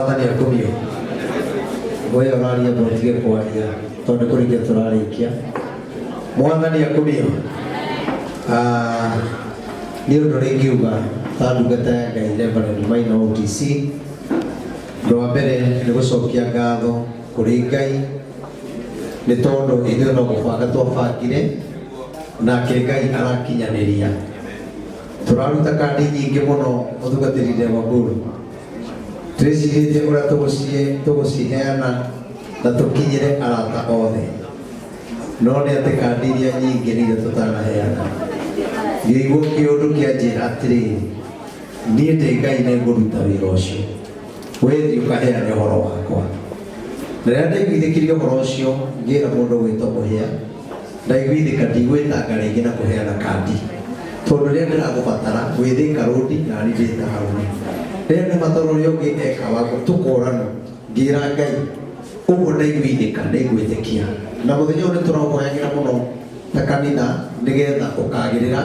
Mwathani akumio. We ũraria ndũtige kwaria tondũ nĩ kũrĩkia tũrarĩkia. Mwathani akumio. Ah, nĩ ũndũ ũrĩa ingiuga ta ndungata ya Ngai Reverend Maina OTC. Ũndũ wa mbere nĩ gũcokia ngatho kũrĩ Ngai nĩ tondũ ithuĩ no gũbanga twabangire nake Ngai arakinyanĩria. Tũraruta kandi nyingĩ mũno mũtungatĩri Wamburu. Twĩcirĩtie ũrĩa tũgũciheana na tũkinyĩre arata othe. No nĩ atĩ kandi iria nyingĩ nĩ iria tũtanaheana. Ngĩigua kĩũndũ kĩanjĩra atĩrĩrĩ, niĩ ndĩ Ngai nĩ ngũruta wĩra ũcio. Wee thiĩ ũkaheane ũhoro wakwa. Na rĩrĩa ndaiguithĩkirie ũhoro ũcio, ngĩra mũndũ ũgwĩtwo Mũhĩa, ndaiguithĩka ndigwĩtanga rĩngĩ na kũheana kandi. Tondũ rĩrĩa ndĩragũbatara, wĩ Thika Road na niĩ ndĩ taũni. Rĩrĩa ndĩrabatara ũrĩa ũngĩ eka wagwo, tũkorana. Ngĩra Ngai, ũguo ndaiguithĩka, nĩngwĩtĩkia. Na mũthenya ũyũ nĩtũraũhoyagĩra mũno ta kanitha nĩgetha ũkagĩrĩra.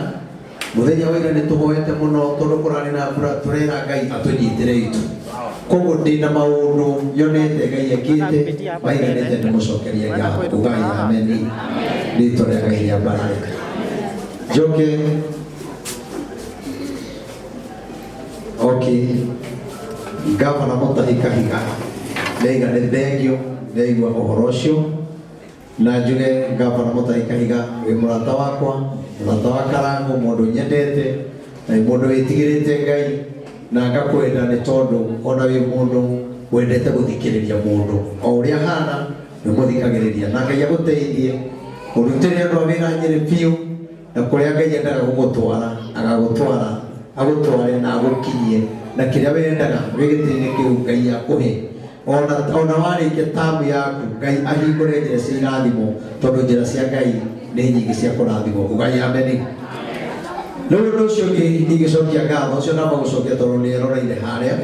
Mũthenya wa ira nĩtũhoete mũno tondũ kũrarĩ na mbura, tũrera Ngai atũnyitĩre itu. Koguo ndĩna maũndũ nyonete Ngai ekĩte maiganĩte ndĩmũcokerie ngatho. Ugai ameni. Rĩtwa rĩa Ngai rĩambarare. Njoke okay. Gavana Mutahi Kahiga ndaiga nĩ thengio ndaigua ũhoro ũcio na njuge Gavana Mutahi Kahiga wĩ mũrata wakwa, mũrata wa Karango, mũndũ nyendete na wĩ mũndũ wĩtigĩrĩte Ngai na ngakwenda nĩ tondũ ona wĩ mũndũ wendete gũthikĩrĩria mũndũ o ũrĩa ahana nĩ ũmũthikagĩrĩria na Ngai agũteithie ũrutĩre andũ a wĩra Nyĩrĩ biũ na kũrĩa Ngai endaga gũgũtwara agagũtwara agũtware na agũkinyie na kĩrĩa wendaga wĩ gĩtĩ-inĩ kĩu Ngai akũhe ona warĩkia tamu yaku Ngai ahingũre njĩra cia irathimo tondũ njĩra cia Ngai nĩ nyingĩ cia kũrathimwo. Ugai ameni. Rĩu ũndũ ũcio ũngĩ ingĩcokia ngatho ũcio ndamba gũcokia tondũ nĩ eroreire harĩa.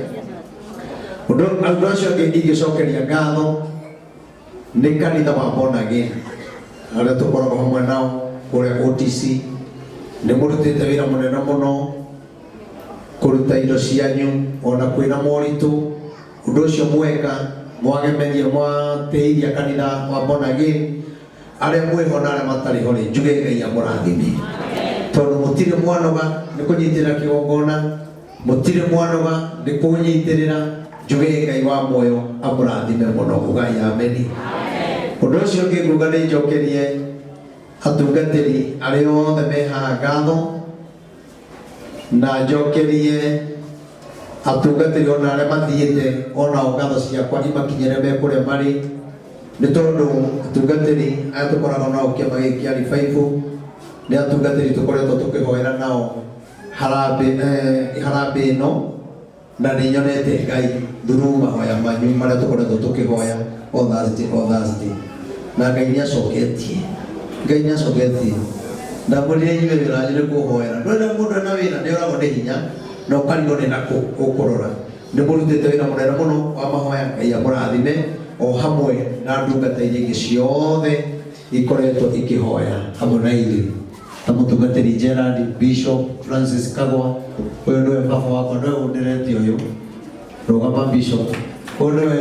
Ũndũ ũcio ũngĩ ingĩcokeria ngatho nĩ kanitha wa Born Again arĩa tũkoragwo hamwe nao kũrĩa OTC. Nĩ mũrutĩte wĩra mũnene mũno kũruta indo cianyu ona kwĩna moritũ. Ũndũ ũcio mweka mwagemeria mwatĩithia kanitha wa Born Again arĩa mwĩho na arĩa matarĩ ho rĩ, njuge Ngai amũrathime tondũ mũtirĩ mwanoga nĩ kũnyitĩrĩra kĩgongona, mũtirĩ mwanoga nĩ kũnyitĩrĩra. Njuge Ngai wa muoyo amũrathime mũno. Ugai ameni. Ũndũ ũcio ũngĩ nguga nĩ njokerie atungatĩri arĩa othe me haha ngatho na njokerie atungatĩri ona arĩa mathiĩte onao ngatho ciakwa imakinyĩre me kũrĩa marĩ, nĩ tondũ atungatĩri aya tũkoragwo nao kĩama gĩkĩ kĩa Revival nĩ atungatĩri tũkoretwo tũkĩhoera nao harambĩ ĩno, na nĩ nyonete Ngai through mahoya manyu marĩa tũkoretwo tũkĩhoya o Thursday o Thursday, na Ngai nĩ acoketie, Ngai nĩ acoketie. Ndamwĩrire inyuĩ wĩra wanyu nĩ kũhoera, ndwenda mũndũ ena wĩra nĩ oragwo nĩ hinya na ũkarigwo nĩ nakũ ũkũrora. Nĩ mũrutĩte wĩra mũnene mũno wa mahoya, Ngai amũrathime o hamwe na ndungata iria ingĩ ciothe ikoretwo ikĩhoya hamwe na ithuĩ ta mũtungatĩri Gerard, Bishop Francis Kagwa, ũyũ nĩwe baba wakwa, nĩwe ũnderete ũyũ, rũgama Bishop, ũyũ nĩwe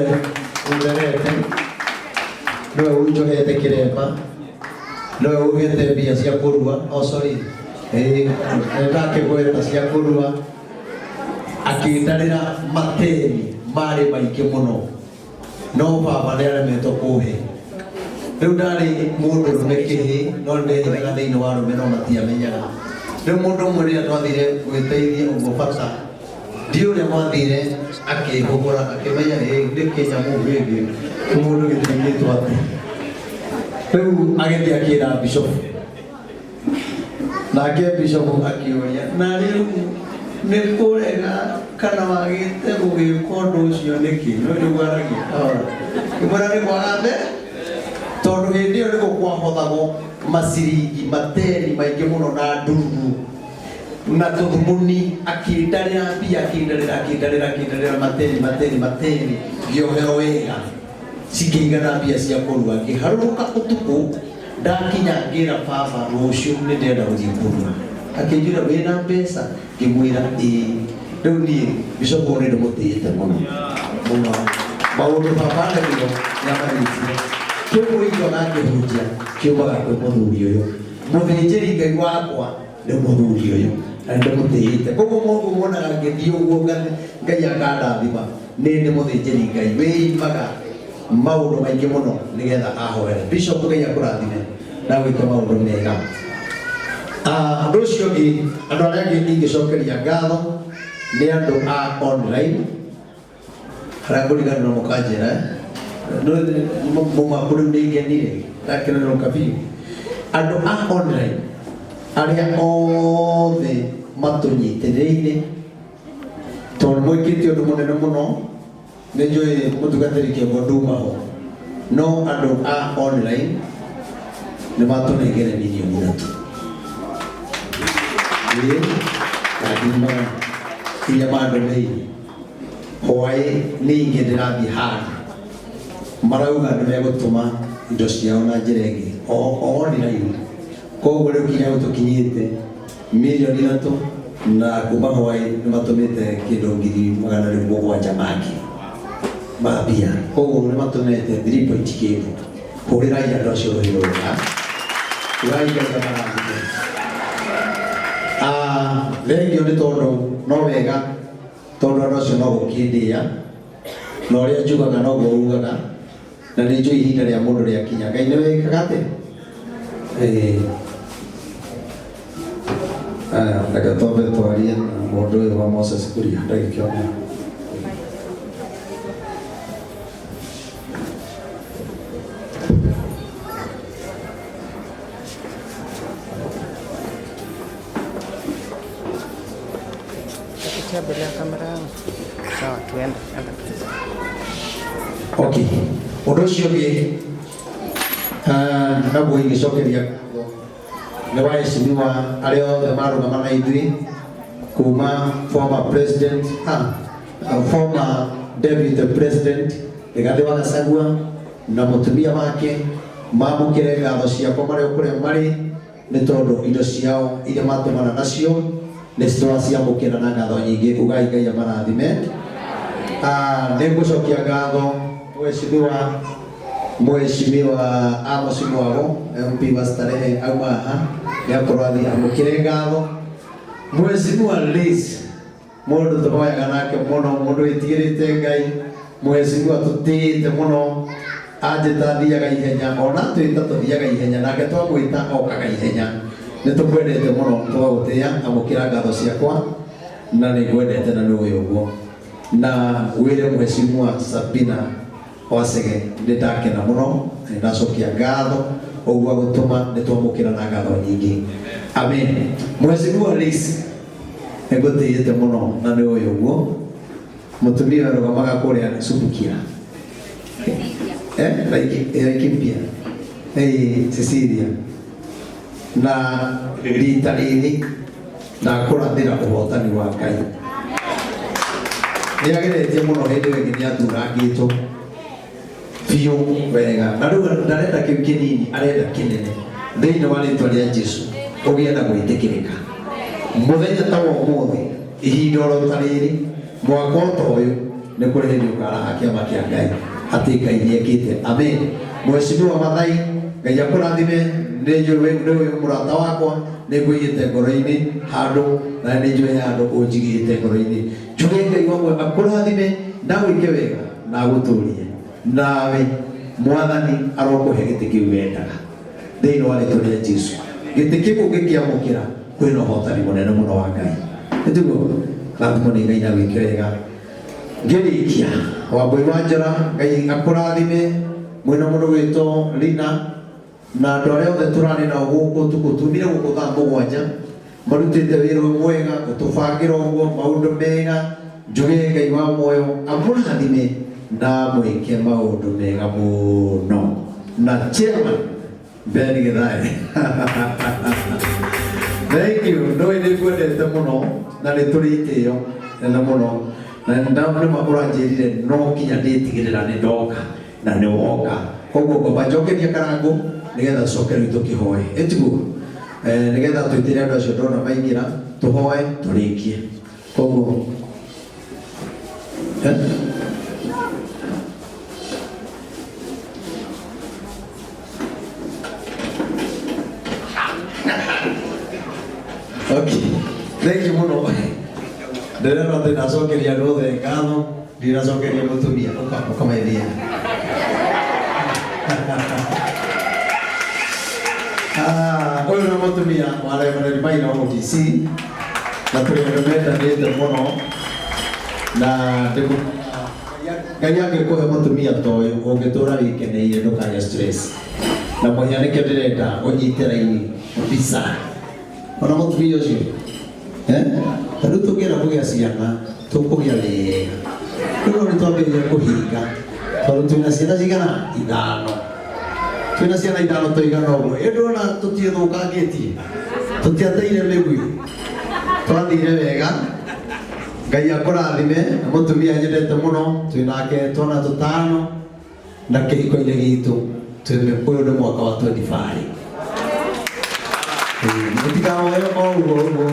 ũnderete, nĩwe ũnjohete kĩremba, nĩwe ũhete mbia cia kũrua, oh sorry, ndakĩgweta cia kũrua, akĩndarĩra mateni marĩ maingĩ mũno, no baba nĩ aremetwo kũhe. Rĩu ndarĩ mũndũ rũme kĩhĩ, no nĩ ndehithaga thĩinĩ wa rũme no matiamenyaga. Rĩu mũndũ ũmwe rĩrĩa twathire gwĩteithia ũguo bata, ndiũĩ ũrĩa gwathire akĩhũgũra akĩmenya ĩ nĩ kĩnyamũ gĩkĩ mũndũ gĩtingĩtwo atĩ. Rĩu agĩthiĩ akĩra bishop. Nake bishop akĩũria, na rĩu nĩ kũrega kana wagĩte gũgĩka ũndũ ũcio nĩkĩ? No nĩguo aragia kahora. Ngĩmwĩra nĩ kwaga mbe tondũ hĩndĩ ĩyo nĩguo kwahothagwo maciringi mateni maingĩ mũno na ndururu na tũthumuni, akĩndarĩra mbia, akĩndarĩra, akĩndarĩra, akĩndarĩra mateni mateni mateni, ngĩoherwo wega cikĩigana mbia cia kũrua. Ngĩharũrũka ũtukũ, ndakinya ngĩra baba rũciũ nĩ ndĩrenda gũthiĩ kũrua. Akĩnjĩra wĩna mbeca? Ngĩmwĩra ĩĩ. Rĩu niĩ bishop ũyũ nĩ ndĩmũtĩĩte mũno. Mũno maũndũ baba aremirwo nĩamarĩtie. Kĩu ũiguaga ngĩhunjia kiumaga kwĩ mũthuri ũyũ. Mũthĩnjĩri Ngai wakwa nĩ mũthuri ũyũ na nĩndĩmũtĩĩte. Koguo mũndũ muonaga ngĩthiĩ ũguo Ngai akandathima, nĩ nĩ mũthĩnjĩri Ngai wĩimaga maũndũ maingĩ mũno nĩgetha ahoere. Bishop, Ngai akũrathime na gwĩka maũndũ mega. Ũndũ ũcio ũngĩ, andũ arĩa angĩ ingĩcokeria ngatho nĩ andũ a online harĩa ngũriganĩrwo mũkanjĩra mauma kũrĩ nĩ ngenire ndakenerũka biũ. Andũ a online arĩa othe matũnyitĩrĩire, tondũ mwĩkĩte ũndũ mũnene mũno. Nĩ njũĩ mũtungatĩri kĩongo nduma ho, no andũ a online nĩ matũnengere 3 million ĩĩ na 100,000 iria mandũmĩire hwaĩ. Ningĩ ndĩrathiĩ handũ marauga nĩ megũtũma indo ciao na njĩra ĩngĩ o online. Koguo rĩu kinya tũkinyĩte 3 million, na kuma hwaĩ nĩ matũmĩte kĩndũ 700,000 mangĩ ma mbia. Koguo nĩ matũmĩte 3 point kĩndũ. Hũrĩrai andũ acio rũhĩ rwega, ugai Ngai amarathime. Thengio nĩ tondũ no wega, tondũ andũ acio no gũkĩndĩa na ũrĩa njugaga noguo ugaga, na nĩ njũĩ ihinda rĩa mũndũ rĩakinya Ngai nĩ wĩkaga atĩa. Aya, reke twambe twarie na mũndũ ũyũ wa Moses Kuria ndagĩka ĩmwe. Tapitia mbele ya kamera yangu. Sawa, tuende. Enda please. Okay. Ũndũ ũcio ũngĩ, naguo ingĩcokeria ngatho nĩ waheshimiwa arĩa othe marũgama na ithuĩ, kuma former president, former deputy president Rigathĩ wa Gachagua na mũtumia wake. Mamũkĩre ngatho ciakwa marĩ o kũrĩa marĩ, nĩ tondũ indo ciao iria matũmana nacio nĩ tũraciamũkĩra na ngatho nyingĩ. Ugai Ngai amarathime. Nĩ ngũcokia ngatho mheshimiwa Amos Mwago, MP wa Starehe, auma haha nĩ akorwo athiĩ amũkĩre ngatho. Mheshimiwa Liz, mũndũ tũhoyaga nake mũno, mũndũ wĩtigĩrĩte Ngai, mheshimiwa tũtĩĩte mũno, anjĩta thiaga ihenya, ona twĩta tũthiaga ihenya nake, twamwĩta okaga ihenya. Nĩ tũkwendete mũno, tũgagũtĩĩa. Amũkĩra ngatho ciakwa na nĩ ngwendete na nĩ ũĩ ũguo. Na wĩre mheshimiwa Sabina Wacege nĩ ndakena mũno na nĩ ndacokia ngatho ũguo agũtũma, nĩ twamũkĩra na ngatho nyingĩ. Amen. Mheshimiwa Liz, nĩ ngũtĩĩte mũno na nĩ ũĩ ũguo. Mũtumia arũgamaga kũrĩa Subukia, Laikipia, Cecilia, na rita rĩrĩ ndakũrathĩra ũhotani wa Ngai. Nĩ ageretie mũno, hĩndĩ ĩyo ĩngĩ nĩ athurangĩtwo biũ wega, na rĩu ndarenda kĩu kĩnini, arenda kĩnene. Thĩinĩ wa rĩtwa rĩa Jesu ũgĩe na gwĩtĩkĩrĩka mũthenya ta wa ũmũthĩ, ihinda oro ta rĩrĩ, mwaka o ta ũyũ, nĩ kũrĩ hĩndĩ ũkaraha kĩama kĩa Ngai atĩ Ngai nĩ ekĩte. Amen. Mheshimiwa Mathai, Ngai akũrathime. Nĩ njũĩ nĩ ũyũ mũrata wakwa, nĩ ngũigĩte ngoro-inĩ handũ, na nĩ njũĩ he handũ ũnjigĩte ngoro-inĩ. Njuge Ngai wamwe akũrathime na wĩke wega na agũtũrie nawe. Mwathani arokũhe gĩtĩ kĩu wendaga thĩinĩ wa rĩtwa rĩa Jesu. Gĩtĩ kĩu ũngĩkĩamũkĩra, kwĩna ũhotani mũnene mũno wa Ngai. Nĩtiguo? Rathimo nĩ Ngai na wĩke wega. Ngĩrĩkia, Wambui wa Njora, Ngai akũrathime mwĩna mũndũ gwĩtwo Lina na andũ arĩa othe tũrarĩ nao gũkũ ũtukũ. Tumire gũkũ thaa 7, marutĩte wĩra ũyũ mwega gũtũbangĩra ũguo maũndũ mega. Njuge Ngai wa muoyo amũrathime na mwĩke maũndũ mega mũno. Na chairman Ben Githae, thank you. Ndoĩ nĩ ngwendete mũno na nĩ tũrĩ itĩo nene mũno, na nĩma ũranjĩrire no nginya ndĩtigĩrĩra nĩ ndoka na nĩ woka. Koguo ngomba njokeria karangũ nĩgetha tũcoke rĩu tũkĩhoe, ĩtiguo, nĩgetha twĩtĩre andũ acio ndona maingĩra, tũhoe tũrĩkie. Koguo. Okay. Thank you mũno. Ndĩrona atĩ ndacokeria andũ othe ngatho, ndiracokeria mũtumia. Ũka, ũkamaithia. Ah, ũyũ nĩ mũtumia wa Reverend Maina wa DC na tũrĩ andũ mendanĩte mũno na ndĩmũ Ngai angĩkũhe mũtumia ta ũyũ ũngĩtũra wĩkeneire ndũkagĩa stress na mũhĩa nĩkĩo ndĩrenda ũnyite raini kabisa ona mũtumia ũcio eh? Tondũ tũngĩenda kũgĩa ciana tũkũgĩa wega rĩu no nĩtwambĩrĩria kũhinga tondũ twĩna ciana cigana ithano twĩna ciana ithano tũigana ũguo ĩ ndũrona tũtiĩthũkangĩtie tũtiateire mĩgui twathire wega Ngai akũrathime na mũtumia nyendete mũno twĩ nake twana tũtano na kĩhiko-inĩ gitũ twĩ ũyũ nĩ mwaka wa 25 mũtikawoe o ũguo ũguo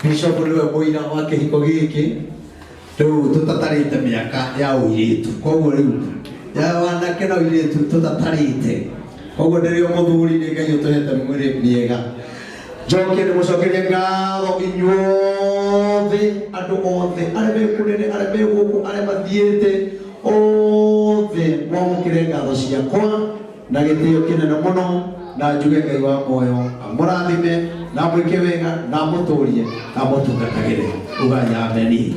bishop nĩwe mũira wa kĩhiko gĩkĩ rĩu tũtatarĩte mĩaka ya ũirĩtu koguo rĩu ya wanake na ũirĩtu tũtatarĩte koguo ndĩrĩ o mũthuri nĩ Ngai ũtũhete mwĩrĩ mĩega njoke ndĩmũcokerie ngatho inyuothe andũ othe arĩa me kũnene arĩa me gũkũ arĩa mathiĩte othe mwamũkĩre ngatho ciakwa na gĩtĩo kĩnene mũno na njuge Ngai wa muoyo amũrathime na amwĩke wega na amũtũrie na amũtungatagĩre uga nyameni.